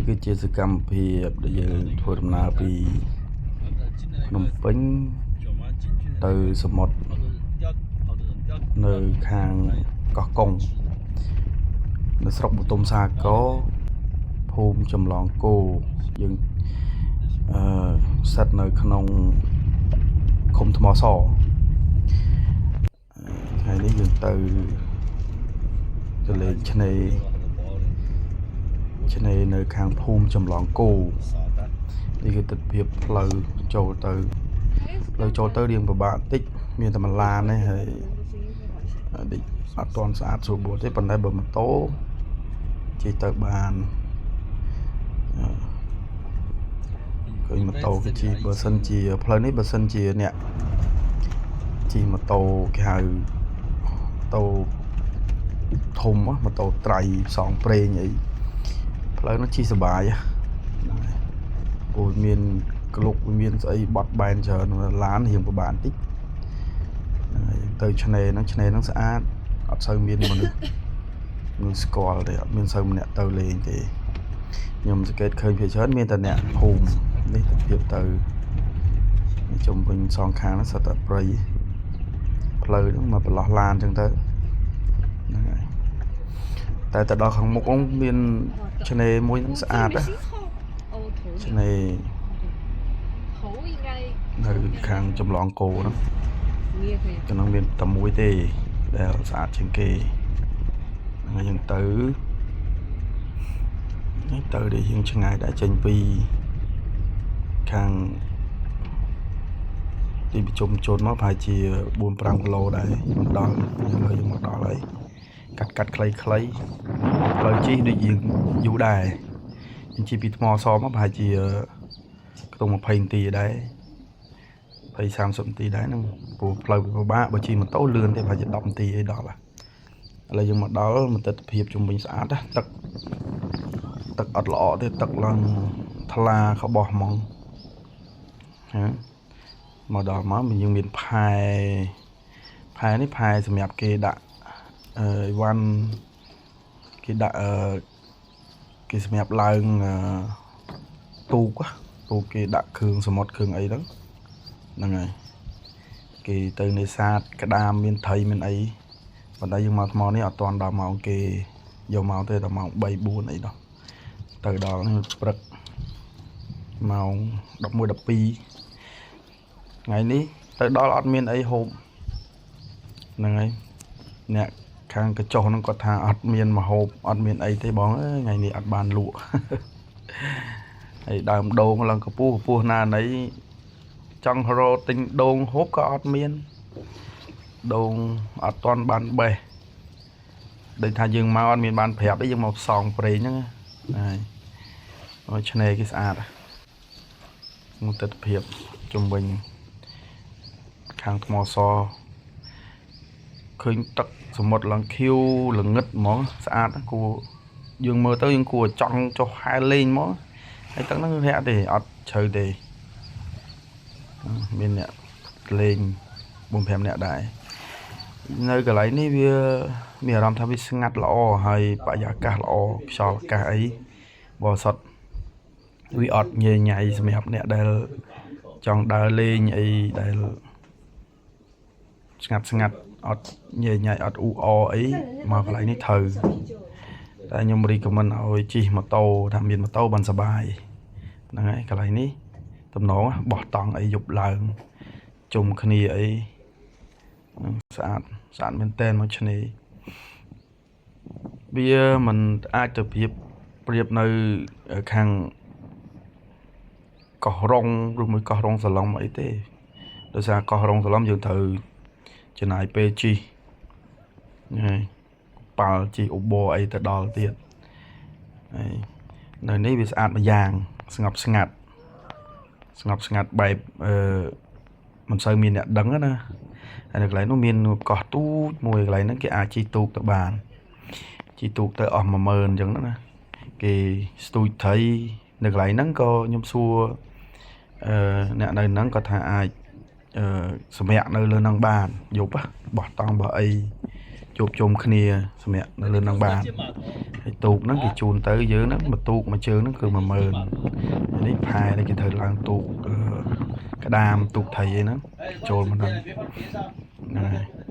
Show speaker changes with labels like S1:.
S1: នេះគឺជាសកម្មភាពដែលយើងធ្វើដំណើរពីភ្នំពេញទៅសមុទ្រនៅខាងកោះកុងនៅស្រុកបុទុមសាគរភូមិចម្លងគោយើងអឺស្ថិតនៅក្នុងឃុំថ្មសថ្ងៃនេះយើងទៅទៅលេងឆ្នេរឆ្នេរនៅខាងភូមិចម្លងគោនេះគឺទិដ្ឋភាពផ្លូវចូលទៅផ្លូវចូលទៅរៀងពិបាកតិចមានតែមួយឡានទេហើយតិចអត់ទាន់ស្អាតស្រួលបួលទេប៉ុន្តែបើម៉ូតូជិះទៅបានអឺឃើញម៉ូតូគេជិះបើសិនជាផ្លូវនេះបើសិនជាអ្នកជិះម៉ូតូគេហៅម៉ូតូធំម៉ូតូត្រៃផ្សងព្រេងអីផ្លូវនោះជិះសប្បាយហ្នឹងហើយព្រោះមានក្លុកវាមានស្អីបត់បែនច្រើនឡានរៀងពិបាកបន្តិចហ្នឹងហើយទៅឆ្នេរហ្នឹងឆ្នេរហ្នឹងស្អាតអត់សូវមានមនុស្សមនុស្សស្គាល់ទេអត់មានសូវម្នាក់ទៅលេងទេខ្ញុំសង្កេតឃើញភាគច្រើនមានតែអ្នកភូមិនេះទៅភាពទៅនេះជុំវិញសងខាងហ្នឹងសុទ្ធតែព្រៃផ្លូវហ្នឹងមកប្រឡោះឡានអញ្ចឹងទៅហ្នឹងហើយតែទៅដល់ខាងមុខហ្នឹងមានឆ្នេរមួយហ្នឹងស្អាតណា
S2: 哦，头
S1: ឆ្នេរ
S2: 头应该
S1: នៅខាងចម្លងគោហ្នឹង
S2: 你也可以。
S1: ក្នុងមានតែមួយទេដែលស្អាតជាងគេហ្នឹងហើយយើងទៅនេះទៅដែលយើងឆ្ងាយដែរចេញពីខាងទីប្រជុំជនមកប្រហែលជា4 5គីឡូដែរមកដល់ឥឡូវយើងមកដល់ហើយកាត់កាត់ខ្លីៗផ្លូវជិះដូចយើងយូរដែរយើងជិះពីថ្មសមកប្រហែលជាខ្ទង់20នាទីដែរ20 30នាទីដែរហ្នឹងព្រោះផ្លូវវាពិបាកបើជិះម៉ូតូលឿនទេប្រហែលជា10នាទីអីដល់ហើយឥឡូវយើងមកដល់មទិដ្ឋភាពជុំវិញស្អាតណាទឹកទឹកអត់ល្អទេទឹកឡើងថ្លាក្បោះហ្មងហ៎មកដល់មកយើងមានផែផែនេះផែសម្រាប់គេដាក់អឺអីវ៉ាន់គេដាក់អឺគេសម្រាប់ឡើងអឺទូកទូកគេដាក់គ្រឿងសមុទ្រគ្រឿងអីហ្នឹងហ្នឹងហើយគេទៅនេសាទក្តាមមានត្រីមានអីប៉ុន្តែយើងមកថ្មនេះអត់ទាន់ដល់ម៉ោងគេយកមកទេដល់ម៉ោង3 4អីដល់ទៅដល់នេះព្រឹកម៉ោង11 12ថ្ងៃនេះទៅដល់អត់មានអីហូបហ្នឹងហើយអ្នកខាងកញ្ចុះហ្នឹងគាត់ថាអត់មានមហូបអត់មានអីទេបងអើយថ្ងៃនេះអត់បានលក់ ហើយដើមដូងឡើងកម្ពស់កម្ពស់ណាណីចង់រកទិញដូងហូបក៏អត់មានដូងអត់ទាន់បានបេះដូចថាយើងមកអត់មានបានប្រាប់អីយើងមកផ្សងព្រេងហ្នឹងណាហើយហើយឆ្នេរគេស្អាតមកទិដ្ឋភាពជុំវិញខាងថ្មសឃើញទឹកសមុទ្រឡើងខៀវល្ងិតហ្មងស្អាតគួរយើងមើលទៅយើងគួរចង់ចុះហែលលេងហ្មងហើយទឹកហ្នឹងរាក់ទេអត់ជ្រៅទេមានអ្នកលេង4 5នាក់ដែរនៅកន្លែងនេះវាមានអារម្មណ៍ថាវាស្ងាត់ល្អហើយបរិយាកាសល្អខ្យល់អាកាសអីបរិសុទ្ធវាអត់ញ៉ៃញ៉ៃសម្រាប់អ្នកដែលចង់ដើរលេងអីដែលស្ងាត់ស្ងាត់អត់ញ៉ៃញ៉ៃអត់អ៊ូអអីមកកន្លែងនេះត្រូវតែខ្ញុំ recommend ឲ្យជិះម៉ូតូថាមានម៉ូតូបានសប្បាយហ្នឹងហើយកន្លែងនេះតំណងបោះតង់អីយប់ឡើងជុំគ្នាអីហ្នឹងស្អាតស្អាតមែនតើមកឆ្នេរវាមិនអាចទៅប្រៀបប្រៀបនៅខាងកោះរ៉ុងឬមួយកោះរ៉ុងសឡុំអីទេដោយសារកោះរ៉ុងសឡុំយើងត្រូវចំណាយពេលជិះហ្នឹងហើយប៉ាល់ជិះអ៊ូប័រអីទៅដល់ទៀតហើយនៅនេះវាស្អាតម្យ៉ាងស្ងប់ស្ងាត់ស្ងប់ស្ងាត់បែបអឺមិនសូវមានអ្នកដឹងណាហើយនៅកន្លែងនោះមានកោះទូចមួយកន្លែងហ្នឹងគេអាចជិះទូកទៅបានជិះទូកទៅអស់10000អញ្ចឹងណាគេស្ទូចត្រីនៅកន្លែងហ្នឹងក៏ខ្ញុំសួរអឺអ្នកនៅហ្នឹងគាត់ថាអាចអឺសម្រាកនៅលើហ្នឹងបានយប់បោះតង់បោះអីជុំ ជួបជុំគ្នាសម្រាប់នៅលើនឹងបានហើយទូកហ្នឹងគេជូនទៅយើងហ្នឹងមួយទូកមួយជើងហ្នឹងគឺ10000ហើយនេះផែនេះគេត្រូវឡើងទូកអឺក្តាមទូកថៃអីហ្នឹងចូលមកហ្នឹងហ្នឹងហើយ។